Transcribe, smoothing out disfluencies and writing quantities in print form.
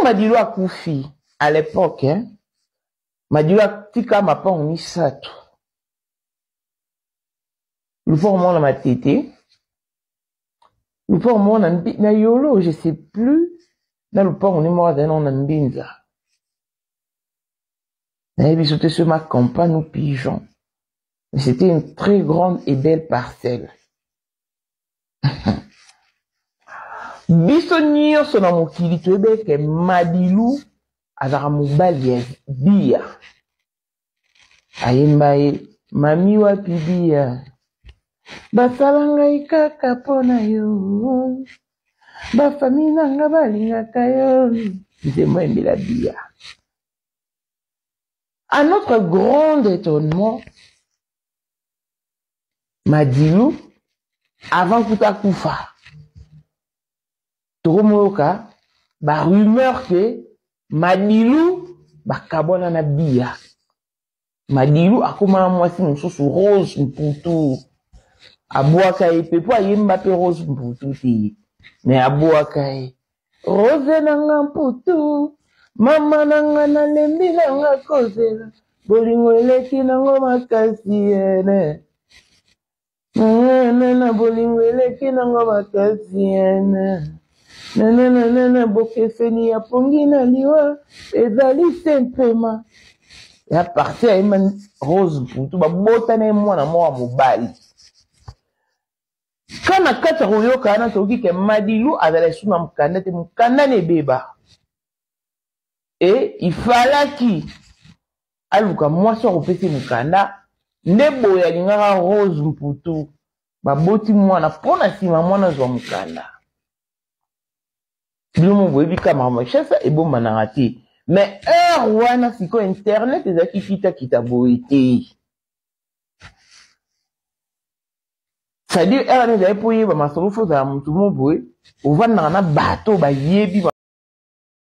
Madilu akufi à l'époque, hein, Madilu atika mapango misato. Lupango moko na Matete, lupango moko na Yolo, je sais plus, na lupango ni moko azali nango na Mbinza. Nayebi so te soki ma campagne ou pigeon. Mais c'était une très grande et belle parcelle. Biso nyonso na mokili toyebi ete Madilu azalaka mobali ya biya. Ayemba ye mami wapi biya, basala ngai kaka mpo na yo, bafami na nga balingaka yo. Nzembo ayembela biya. À notre grand étonnement, Madilu avant kuta kufa, tokomoyoka ba rumeur que Madilu bakabwana na biya. Madilu akoma na mwasi mosusu Rose Mputu. Abwaka ye pe po ayemba pe Rose Mputu te. Mais abwaka ye. Rose nanga Mputu, mama nanga nalembi nanga kozela. Bolingo eleki nango makasi ene. Nana bolingo eleki nango makasi ene. Nana nana bokeseni ya pongi na liwa ezali se mpema. Ya parti ayemba Rose Mputu babota na ye mwana moko ya mobali. Ka na kati ya koyoka wana toyoki ke Madilu azala lisusu na mokanda te, mokanda na ebeba. E ifalaki aluka mwasi akopesa ye mokanda, nde boye alingaka Rose Mputu, baboti mwana mpo na nsima mwana azwa mokanda. Bino mo boyebi ka makambo ya Kinshasa ebombanaka te, mais heure wana sikoyo internet ezalaki kitakita boye te. C'est-à-dire heure wana ezali mpo oyeba masolo, fo ozala motu mo boye ovandaka na bato bayebi.